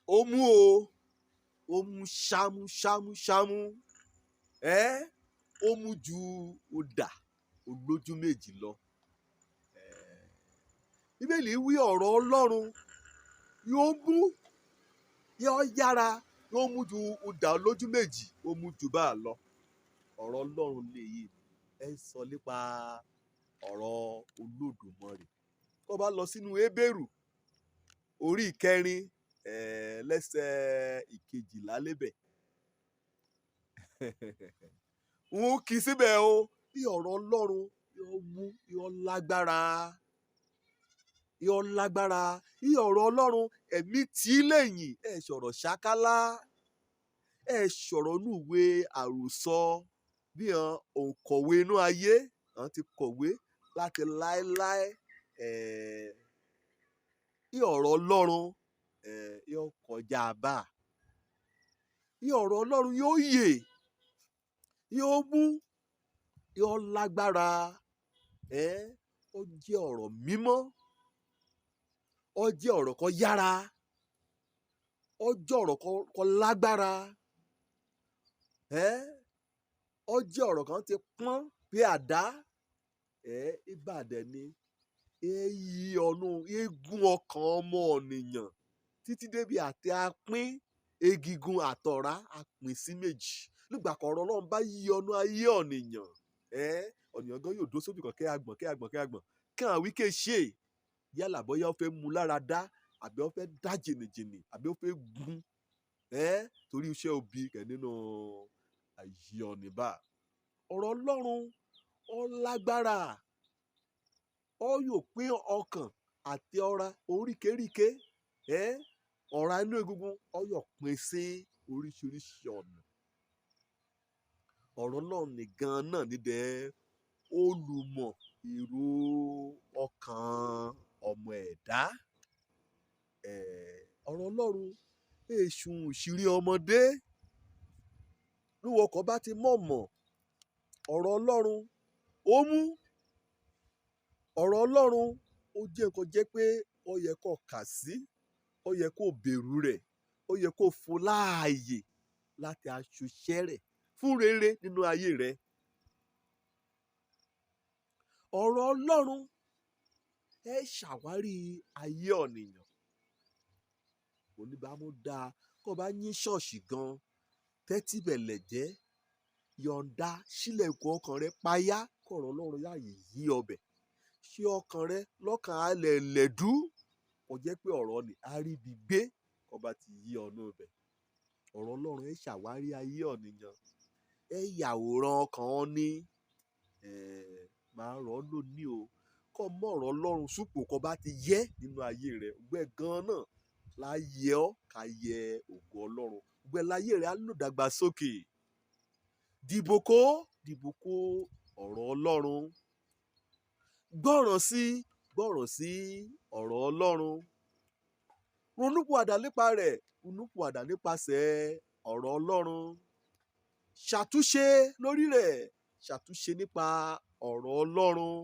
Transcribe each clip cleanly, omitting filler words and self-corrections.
Ó mú o, ó mú ṣámú ṣámú ṣámú. Ó mú ju idà olójú méjì lọ. Bíbélì wí ọ̀rọ̀ Ọlọ́run yóò mú, yóò yára, yóò mú ju idà olójú méjì, ó mú ju bá a lọ. Ọ̀rọ̀ Ọlọ́run lèyí ẹ ń sọ nípa ọ̀rọ̀ Olódùmarè. Tó bá lọ sínú Hébérù orí ìkẹrin lẹ́sẹ̀ ìkejìlá lébẹ̀, n ó kì í síbẹ̀ o. Bí ọ̀rọ̀ Ọlọ́run yóò mú, yóò lágbára, yóò lágbára. Bí ọ̀rọ̀ Ọlọ́run ẹ̀mí tí lẹ́yìn ẹ̀ sọ̀rọ̀ ṣákálá, ẹ̀ sọ̀rọ̀ nínú ìwé àròsọ bí àwọn òǹkọ̀wé inú ayé àwọn ti kọ̀wé láti láéláé. Bí ọ̀rọ̀ Ọlọ́run yóò kọjá bá. Bí ọ̀rọ̀ Ọlọ́run yóò yè, yóò mú, yóò lágbára. Ó jẹ́ ọ̀rọ̀ mímọ́, ó jẹ́ ọ̀rọ̀ kan yára, ó jẹ́ ọ̀rọ̀ kan lágbára, ó jẹ́ ọ̀rọ̀ kan ti pọ́n bí àdá. Ìbàdàn ni èyí ọ̀nù eégún ọkàn ọmọ ènìyàn títí débi àti apín egigun àtọ̀rá apín sí méjì. Nígbà kan ọ̀rọ̀ Ọlọ́run bá yí ọ̀nà ayé ọ̀nìyàn, ọ̀nìyàn gan yóò dó sójú kan kẹ́ àgbọ̀n kẹ́ àgbọ̀n kẹ́ àgbọ̀n kí àwọn wí ké ṣe yálà bóyá ó fẹ́ mú lára dá, àbí ó fẹ́ dá jìnnìjìnnì, àbí ó fẹ́ gun torí iṣẹ́ òbí kẹ̀ nínú ayé ọ̀nìbà. Ọ̀rọ̀ Ọlọ́run ó lágbára, ó yóò pín ọkàn àti ọ̀ra oríkèéríkèé, ọ̀ra inú egungun ó yóò pín sí oríṣiríṣi ọ̀nà. Ọ̀rọ̀ Ọlọ́run nìgan náà nídẹ̀ olùmọ̀ èrò ọkàn ọmọ ẹ̀dá. Ọ̀rọ̀ Ọlọ́run èṣù ìṣírí ọmọdé. Lúwọkọ̀ bá ti mọ̀mọ̀ ọ̀rọ̀ Ọlọ́run ó mú. Ọ̀rọ̀ Ọlọ́run ó jẹ́ nǹkan jẹ́ pé ó yẹ kó kà sí, ó yẹ kó bẹ̀rù rẹ̀, ó yẹ kó fún láàyè láti aṣoṣẹ́ rẹ̀ fún rere nínú ayé rẹ̀. Ọ̀rọ̀ Ọlọ́run ẹ ṣàwárí ayé ọ̀nìyàn. Oníbàámu dáa kó bá yín ṣọ́ọ̀ṣì gan, tẹ́tí bẹ̀lẹ̀ jẹ́, yọ̀ǹda sílẹ̀kùn ọkàn rẹ payá kọ̀rọ̀ Ọlọ́run yáàyè yí ọbẹ̀. Ṣé ọkàn rẹ lọ́kàn alẹ̀ lẹ̀dú? Kò jẹ́ pé ọ̀rọ̀ ni a rí ibi gbé kó bá ti yí ọ̀nà ọbẹ̀. Ọ̀rọ̀ Ọlọ́run ẹ ṣàwárí ayé ọ̀nìyàn, ẹ yàwòrán ọkàn ọ ní. Máa rọ̀ ọ́ lónìí o. Kó mọ̀ ọ̀rọ̀ Ọlọ́run súpò kó bá ti yẹ nínú ayé rẹ. Gbẹ́ gan náà la yẹ ọ́ ká yẹ ògo Ọlọ́run. Gbẹ́ láyé rẹ á lò dàgbàsókè. Dìbò kó, dìbò kó ọ̀rọ̀ Ọlọ́run. Gbọ́ràn sí, gbọ́ràn sí ọ̀rọ̀ Ọlọ́run. Ronúpìwàdà nípa rẹ̀, ronúpìwàdà nípasẹ̀ ọ̀rọ̀ Ọlọ́run. Ṣàtúnṣe lórí rẹ̀, ṣàtúnṣe nípa ọ̀rọ̀ Ọlọ́run.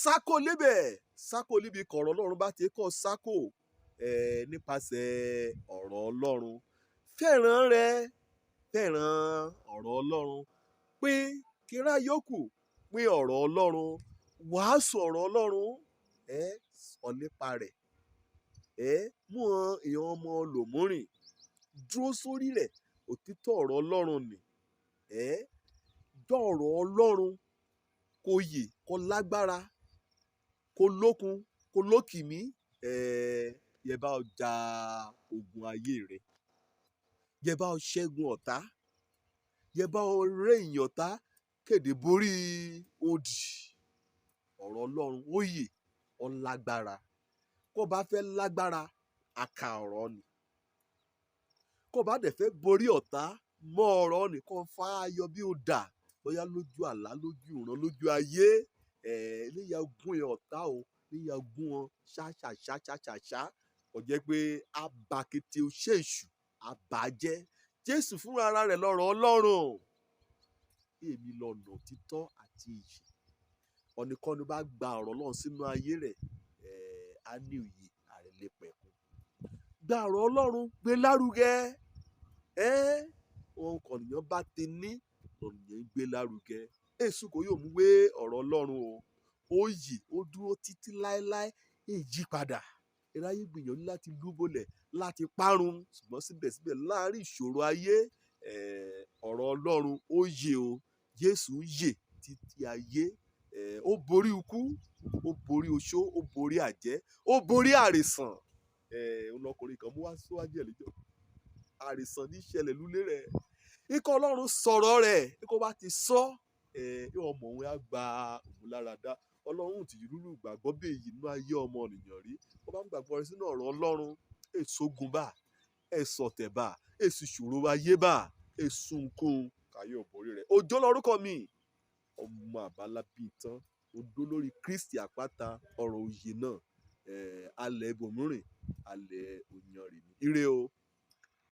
Sákò níbẹ̀, sákò níbi kọ̀rọ̀ Ọlọ́run bá ti kọ́ sákò nípasẹ̀ ọ̀rọ̀ Ọlọ́run. Fẹ́ràn rẹ̀, fẹ́ràn ọ̀rọ̀ Ọlọ́run. Pín kíra yòókù, pín ọ̀rọ̀ Ọlọ́run. Wàásù ọ̀rọ̀ Ọlọ́run, sọ nípa rẹ̀. Mú èèyàn ọmọ lòmúrìn dúró sórí rẹ̀, òtítọ́ ọ̀rọ̀ Ọlọ́run nì. Jọ́ ọ̀rọ̀ Ọlọ́run kó yè, kó lágbára, kó lókun, kó lókìmí. Yẹ bá ọ ja ogun ayé rẹ, yẹ bá ọ ṣẹ́gun ọ̀tá, yẹ bá ọ rẹ́ ìyàn ọ̀tá kéde borí odi. Ọ̀rọ̀ Ọlọ́run ó yè, ó lágbára. Kó bá fẹ́ lágbára, àkà ọ̀rọ̀ ni. Kó bá dẹ̀ fẹ́ borí ọ̀tá, mọ́ ọ̀rọ̀ ni kó fa ayọ̀ bí ó dà bóyá lójú àlá, lójú ìran, lójú ayé. Léyà gún ẹ ọ̀tá o, léyà gún wọn ṣá ṣá ṣá ṣá ṣá ṣá. Kò jẹ́ pé abakété oṣèṣù àbàjẹ́. Jésù fúnra ara rẹ̀ lọ́rọ̀ Ọlọ́run. Èmi lọ̀nà òtítọ́ àti ìyè. Ọ̀nìkọ́ni bá gba ọ̀rọ̀ Ọlọ́run sínú ayé rẹ̀, á ní òye àrẹ̀lẹ̀pẹ̀kun. Gba Gba ọ̀rọ̀ Ọlọ́run gbé lárugẹ. Ohun kọ̀nìyàn bá ti ní ọ̀nìyàn ń gbé lárugẹ. Èṣù kò yóò mú wé ọ̀rọ̀ Ọlọ́run o. Ó yè, ó dúró títí láéláé, èyí padà. Iráyé gbìyànjú láti lúbọlẹ̀, láti parun, ṣùgbọ́n síbẹ̀síbẹ̀ láàárín ìṣòro ayé, ọ̀rọ̀ Ọlọ́run ó yè o. Jésù yè títí ayé. Ó borí ikú, ó borí oṣó, ó borí àjẹ́, ó borí àrìsàn. Ọlọ́kùnrin kan mú wá síwájú ẹ̀ lẹ́jọ́. Àrìsàn ní ṣẹlẹ̀ lulé rẹ̀. Ikọ̀ Ọlọ́run sọ̀rọ̀ rẹ̀, ikọ̀ bá ti sọ, ọmọ òun á gba òun lára dá. Ọlọ́run ti rúrú ìgbàgbọ́ bí èyí nínú ayé ọmọ ènìyàn rí. Ó bá ń gbàgbọ́ rẹ sínú ọ̀rọ̀ Ọlọ́run, èso gun bá, èso ọ̀tẹ̀ bá, èso ìṣòro ayé bá, èso nkóhun kàyé òbórí rẹ̀. Òjó lorúkọ mi, ọmọ àbálá bíi tán, odó lórí Kristi àpáta ọ̀rọ̀ òye náà, alẹ̀ ibòmírìn, alẹ̀ òyìnbó. Ire o.